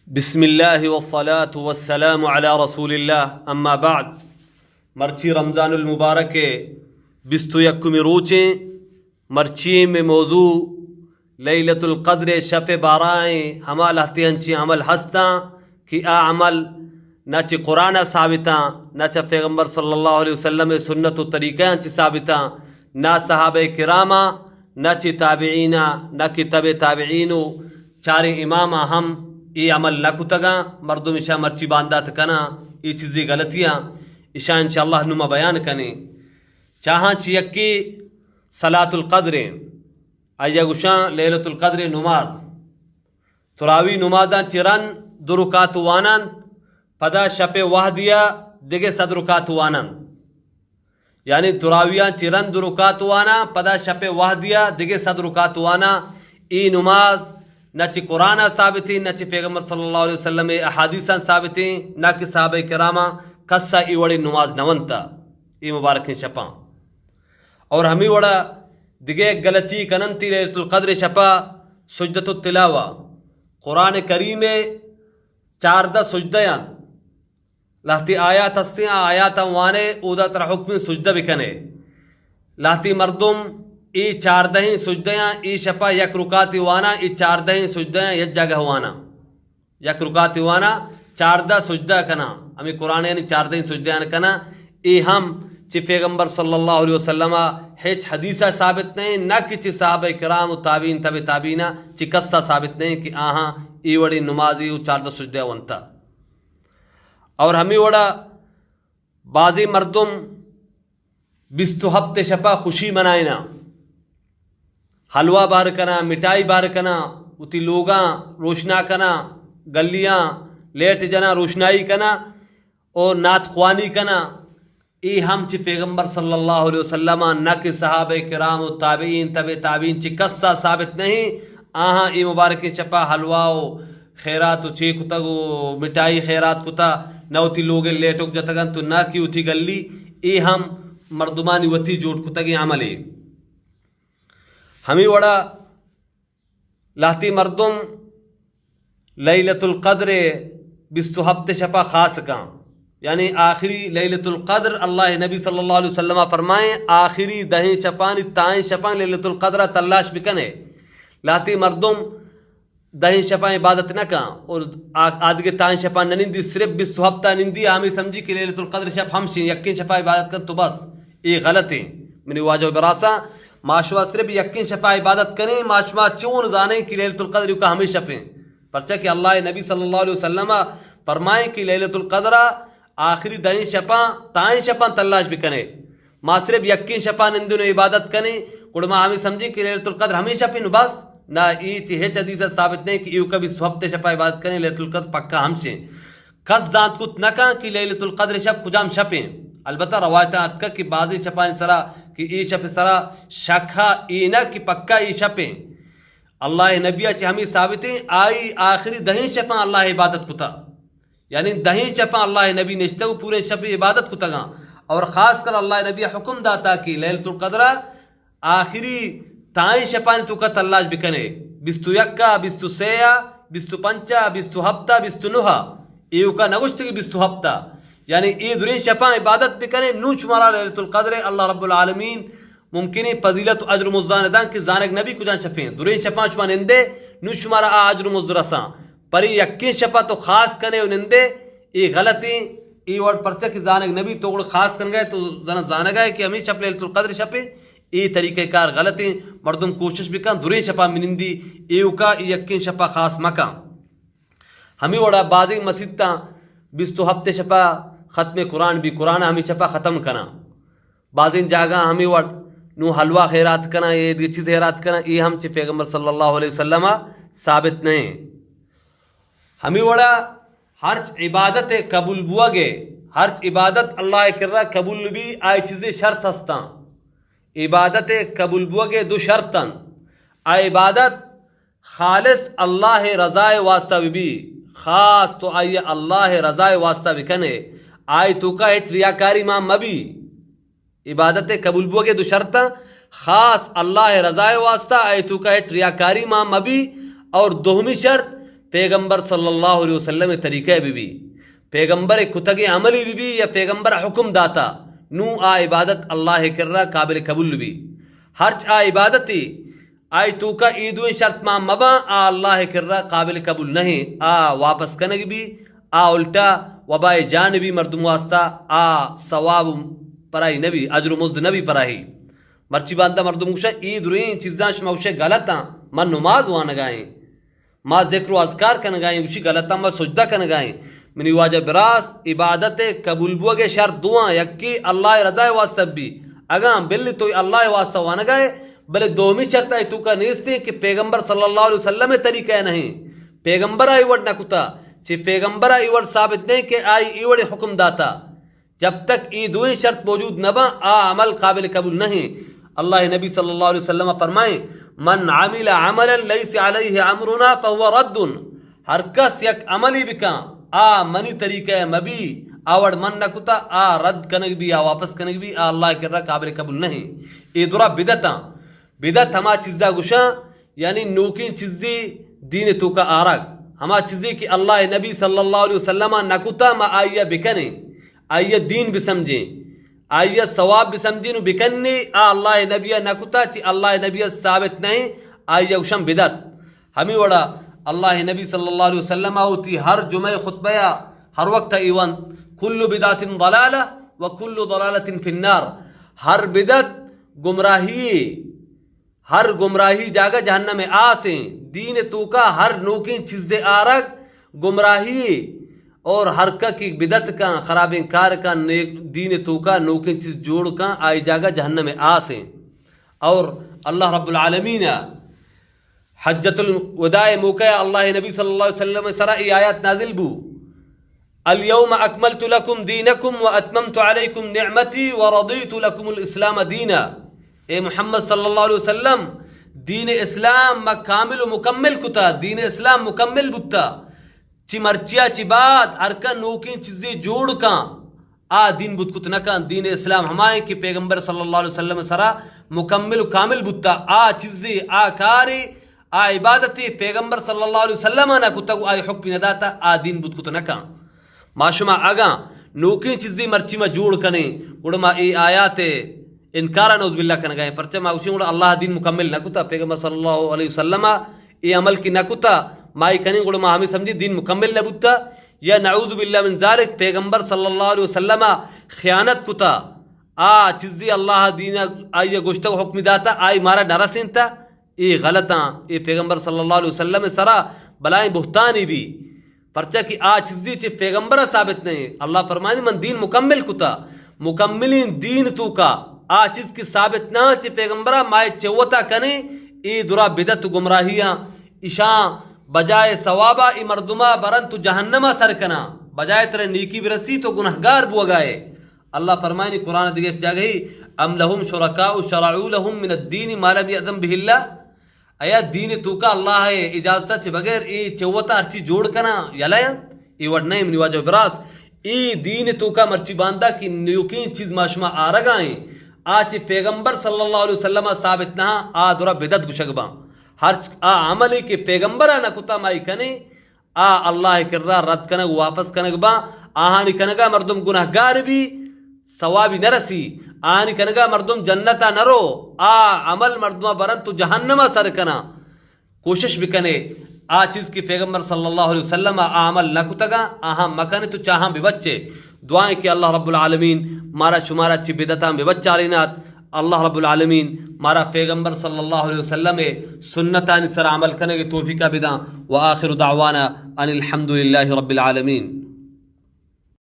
بسم اللہ والصلاة والسلام علی رسول اللہ، اما بعد۔ مرچی رمضان المبارک ءِ بیست و یکمی روچیں۔ مرچی مئے موضوع لیلۃ القدر ءِ شپ ءِ بارائیں۔ ہما لہتے انچیں عمل ہستاں کہ آ عمل نہ چہ قرآن ءَ ثابتاں، نہ چہ پیغمبر صلی اللہ علیہ وسلم ءِ سنت و طریقہ انچیں ثابتاں، نہ صحابہ کراماں، نہ چہ تابعیناں، نہ کہ تبع تابعین و چاریں اماماں ہم اے عمل نہ کتگاں۔ مردم اشاں مرچی باندات کناں، اے چیزے غلطیاں، اشاں انشاءاللہ نوں ما بیان کنیں۔ چاہاں چہ یکے صلاۃ القدر ایں، آئی ءَ گوشاں لیلۃ القدر ءِ نماز۔ تراوی نمازاں چہ رند دو رکعت واننت، پدا شپ ءِ وہدی ءَ دگہ صد رکعت واننت۔ یعنی تراویاں چہ رند دو رکعت واناں، پدا شپ ءِ وہدی ءَ دگہ صد رکعت واناں۔ اے نماز نہ چہ قرآن ءَ ثابتیں، نہ چہ پیغمبر صلی اللہ علیہ وسلم ءِ احادیثاں ثابتیں، نہ کہ صحابہ کراماں کس ءَ اے وڑیں نماز نہ ونتا اے مبارکیں شپاں۔ اور ہمے وڑا دگہ یک غلطی کننتی لیلۃ القدر ءِ شپا سجدۃ التلاوہ۔ قرآن کریم ءِ چاردہ سجدہ انت۔ لہتے آیات ہستیں، آ آیاتاں وانے، اودا ترا حکم سجدہ بکنے۔ لہتے مردم اے چاردہیں سجدیاں، اے شپا یک رکعتے واناں، اے چاردہیں سجدیاں یک جاگہ واناں۔ یک رکعتے واناں، چاردہ سجدہ کناں۔ ہمے قرآن یعنی چاردہیں سجدیاں کناں۔ اے ہم چہ پیغمبر صلی اللہ علیہ وسلم ءَ ہچ حدیث ءَ ثابت نہیں، نہ کہ چہ صحابہ کرام و تابعین تبع تابعین ءَ چہ کس ءَ ثابت نہیں کہ آہاں اے وڑیں نمازے و چاردہ سجدہ ونتا۔ اور ہمے وڑا بازیں مردم بیست و ہپت ءِ شپا خوشی منائیناں، حلوہ بار کناں، مٹھائی بار کناں، وتی لوگاں روشنا کناں، گلیاں لیٹ جناں، روشنائی کناں و نعت خوانی کناں۔ اے ہم چہ پیغمبر صلی اللہ علیہ وسلم ءَ نہ کہ صحابہ کرام و تابعین تبع تابعین چہ کس ءَ ثابت نہیں۔ آہاں اے مبارکیں شپا حلوہ و خیرات و چے کتگ و مٹھائی خیرات کتا، نہ وتی لوگ ءِ لیٹوک جتگ انت و نہ کہ وتی گلی۔ اے ہم مردمانی وتی جوڑ کتگیں عملے۔ ہمے وڑا لہتے مردم لیلۃ القدر ءِ بیست و ہپت ءِ شپا خاص کاں، یعنی آخری لیلۃ القدر۔ اللہ ءِ نبی صلی اللہ علیہ وسلم ءَ فرمائیں، آخری دہیں شپانی تائیں شپاں لیلۃ القدر ءَ تلاش بکنے۔ لہتے مردم دہیں شپاں عبادت نہ کاں اور آ-، آدگہ تائیں شپاں نہ نندی، صرف بیست و ہپت ءَ نندی، آ ہمے سمجھی کہ لیلۃ القدر شپ ہمشیں، یکیں شپا عبادت کن تو بس۔ اے غلطیں۔ منی واجہ و براساں، ما شما صرف یکیں شپا عبادت کنیں، ما شما چون زانیں کہ لیلۃ القدر ایوکا ہمے شپیں؟ پرچا کہ اللہ ءِ نبی صلی اللہ علیہ وسلم ءَ فرمائیں کہ لیلۃ القدر ءَ آخری دہیں شپاں، تائیں شپاں تلاش بکنے۔ ما صرف یکیں شپا نندن و عبادت کنیں، گڑا ما ہمے سمجھیں کہ لیلۃ القدر ہمے شپیں نو بس؟ نہ، اے چہ ہچ حدیث ءَ ثابت نہیں کہ ایوکا بیست و ہپت ءِ شپا عبادت کنیں، لیلۃ القدر پکا ہمشیں۔ کس زانت کت نہ کن کہ لیلۃ القدر شپ کجام شپیں۔ البتہ روایتاں اتکگ کہ بازیں شپانی سرا کہ اے شپ سرا شک ہا، اے نہ کہ پکا اے شپیں۔ اللہ ءِ نبی ءَ چہ ہمے ثابتیں، آئی آخری دہیں شپاں اللہ ءِ عبادت کتا۔ یعنی دہیں شپاں اللہ ءِ نبی نشتگ و پوریں شپ عبادت کتگاں۔ اور خاص کر اللہ ءِ نبی ءَ حکم داتا کہ لیلۃ القدر ءَ آخری تائیں شپانی توکا تلاش بکنے، بیست و یک ءَ، بیست و سے ءَ، بیست و پنچ ءَ، بیست و ہپت ءَ، بیست و نہ ءَ۔ ایوکا نگوشت کہ بیست و ہپت ءَ۔ یعنی اے دریں شپاں عبادت بکنے، نوں شمارا لیلۃ القدر ءِ اللہ رب العالمین ممکنیں فضیلت و اجر و مزدان داں کہ زانگ نبی کجام شپیں۔ دریں شپاں شما نندے، نوں شمارا آ اجر و مزد رساں۔ پرے یکیں شپا تو خاص کنے و نندے، اے غلطیں۔ اے وڑ پرچہ کہ زانگ نبی تو گڑا خاص کنگا ئے، تو زنا زانگا ئے کہ ہمے شپ لیلۃ القدر شپیں۔ اے طریقہ کار غلطیں۔ مردم کوشش بکن دریں شپا منندی، ایوکا اے یکیں شپا خاص مکن۔ ہمے وڑا بازیں مسیتاں بیست و ہپت شپا ختم قرآن بی، قرآن ہمے شپا ختم کناں۔ بازیں جاگہاں ہمے وڑ نوں حلوہ خیرات کناں، اے دگہ چیز خیرات کناں، اے ہم چہ پیغمبر صلی اللہ علیہ وسلم ءَ ثابت نہ ایں۔ ہمے وڑا ہرچ عبادت ءِ قبول بوگ ءِ، ہرچ عبادت اللہ ءِ کرا قبول بی، آئی چیزے شرط ہستاں۔ عبادت ءِ قبول بوگ ءِ دو شرط انت۔ آ عبادت خالص اللہ ءِ رضا ءِ واسطہ بہ بی، خاص تو آئی ءَ اللہ ءِ رضا ءِ واسطہ بکنے، آئی توکا ہچ ریاکاری مان مبی۔ عبادت ءِ قبول بوگ ءِ دو شرطاں، خاص اللہ ءِ رضا ءِ واسطہ، آئی توکا ہچ ریاکاری مان مبی، اور دومی شرط پیغمبر صلی اللہ علیہ وسلم ءِ طریقہ بہ بی، پیغمبر ءِ کتگیں عملی بہ بی یا پیغمبر ءَ حکم داتا، نوں آ عبادت اللہ ءِ کرا قابل قبول بی۔ ہرچ آ عبادتے آئی توکا اے دوئیں شرط مان مباں، آ اللہ ءِ کرا قابل قبول نہ ایں، آ واپس کنگ بی، آ الٹا وبائے جان بی مردم واسطہ، آ ثواب پرائی نہ بی، اجر و مزد نہ بی پرائی۔ مرچی باندا مردم گوشاں، اے دریں چیزاں شما گوشے غلط آں، ما نماز وانگا ایں، ما ذکر و اذکار کنگا ایں، گوشی غلط آں، ما سجدہ کنگا ایں۔ منی واجہ براس، عبادت ءِ قبول بوگ ءِ شرط دو آں، یکے اللہ ءِ رضا ءِ واسطہ بی، اگاں بل تو اللہ ءِ واسطہ وانگا ئے، بلے دومی شرط آئی توکا نیستیں کہ پیغمبر صلی اللہ علیہ وسلم ءِ طریقہ ءَ نہ ایں، پیغمبر ءَ اے وڑ نہ کتا، چہ پیغمبر ءَ اے وڑ ثابت نہ ایں کہ آئی اے وڑیں حکم داتا۔ جب تک اے دوئیں شرط موجود نہ باں، آ عمل قابل قبول نہ ایں۔ اللہ ءِ نبی صلی اللہ علیہ وسلم فرمائیں، من عمل عملا لیس علیہ امرنا فهو رد۔ ہر کس یک عملی بکاں، آ منی طریقہ ءَ مبی، آ وڑ من نہ کتا، آ رد کنگ بی، آ واپس کنگ بی، آ اللہ ءِ کرا قابل قبول نہ ایں۔ اے درا بدعت آں۔ بدعت ہما چیزا گوشاں، یعنی نوکیں چیزے دین ءِ توکا آرگ۔ ہما چیزے کہ اللہ ءِ نبی صلی اللہ علیہ وسلم ءَ نہ کتا، ما آئی ءَ بکنیں، آئی ءَ دین بسمجھیں، آئی ءَ ثواب بسمجھیں و بکنیں، آ اللہ ءِ نبی ءَ نہ کتا، چہ اللہ ءِ نبی ءَ ثابت نہ ایں، آئی ءَ گوشاں بدعت۔ ہمے وڑا اللہ ءِ نبی صلی اللہ علیہ وسلم ءَ وتی ہر جمعہ ءِ خطبہ ءَ ہر وقت ءَ اے ونت، کل بدعت ضلالہ و کل ضلالۃ فی النار۔ ہر بدعت گمراہی، ہر گمراہی جاگہ جہنم ءِ آس ایں۔ دین ءِ توکا ہر نوکیں چیزے آرگ گمراہی ایں۔ اور ہر کس کہ بدعت کاں، خرابیں کار کاں، نیک، دین ءِ توکا نوکیں چیز جوڑ کاں، آئی جاگہ جہنم ءِ آس ایں۔ اور اللہ رب العالمین ءَ حجۃ الوداع ءِ موقع ءَ اللہ ءِ نبی صلی اللہ علیہ وسلم ءِ سرا اے آیات نازل بو، الیوم اکملت لکم دینکم و اتممت علیکم نعمتی و رضیت لکم الاسلام دینا۔ اے محمد صلی اللہ علیہ وسلم، دین اسلام ما کامل و مکمل کتا، دین اسلام مکمل بوتا۔ چہ مرچیا چہ بعد ہر کس نوکیں چیزے جوڑ کاں، آ دین بوت کت نہ کاں۔ دین اسلام ہمائیں کہ پیغمبر صلی اللہ علیہ وسلم ءِ سرا مکمل و کامل بوتا۔ آ چیزے، آ کارے، آ عبادتے پیغمبر صلی اللہ علیہ وسلم ءَ نہ کتگ و آئی حکم نہ داتا، آ دین بوت کت نہ کاں۔ ما شما اگاں نوکیں چیزے مرچی ما جوڑ کنیں، گڑا ما اے آیات ءِ انکار ءَ نعوذ باللہ کنگا ایں۔ پرچہ ما گوشیں گڑا اللہ ءَ دین مکمل نہ کتا، پیغمبر صلی اللہ علیہ وسلم ءَ اے عمل کہ نہ کتا، ما اے کنیں گڑا ما ہمے سمجھیں دین مکمل نہ بوتا، یا نعوذ باللہ من ذالک، پیغمبر صلی اللہ علیہ وسلم ءَ خیانت کتا، آ چیزے اللہ ءَ دین ءَ آئی ءَ گوشتگ و حکم داتا، آئی مارا نہ رسینتا۔ اے غلط آں، اے پیغمبر صلی اللہ علیہ وسلم ءِ سرا بلائیں بہتانے بی، پرچا کہ آ چیزے چہ پیغمبر ءَ ثابت نہ ایں۔ اللہ فرمانی، من دین مکمل کتا، مکملیں دین توکا آ چیز کہ ثابت نہ آں چہ پیغمبر ءَ، ما اے چہ وتا کنیں، اے درا بدعت و گمراہی آں۔ اشاں بجائے ثوابا اے مردما برنت و جہنما سر کناں، بجائے ترا نیکی برسی تو گناہگار بوگا ئے۔ اللہ فرمائنی قرآن ءِ دگہ یک جاگہے، ام لهم شرکاء شرعوا لهم من الدین ما لم یأذن به اللہ۔ آیا دین ءِ توکا اللہ ءِ اجازت ءَ چہ بغیر اے چہ وتا ہرچی جوڑ کناں یلہ انت؟ اے وڑ نہ ایں منی واجہ و براس۔ اے دین ءِ توکا مرچی باندا کہ نیوکیں چیز ما شما آرگا ایں، آ چہ پیغمبر صلی اللہ علیہ وسلم ءَ ثابت نہ آں، آ درا بدعت گوشگ باں۔ ہرچ آ عملے کہ پیغمبر ءَ نہ کتا ما اے کنیں، آ اللہ ءِ کرا رد کنگ، واپس کنگ باں۔ آہانی کنگا مردم گناہگار بی، ثوابی نہ رسی۔ آہانی کنگا مردم جنتا نہ رو، آ عمل مردما برنت و جہنما سر کناں۔ کوشش بکنے آ چیز کہ پیغمبر صلی اللہ علیہ وسلم ءَ آ عمل نہ کتگاں، آہاں مکنے تو چاہاں ببچے۔ دعائیں کہ اللہ رب العالمین مارا شمارا چہ بدعتاں ببچارینات۔ اللہ رب العالمین مارا پیغمبر صلی اللہ علیہ وسلم ءِ سنتانی سر عمل کنگ ءِ توفیق ءَ بداں۔ وآخر دعوانا ان الحمد للہ رب العالمین۔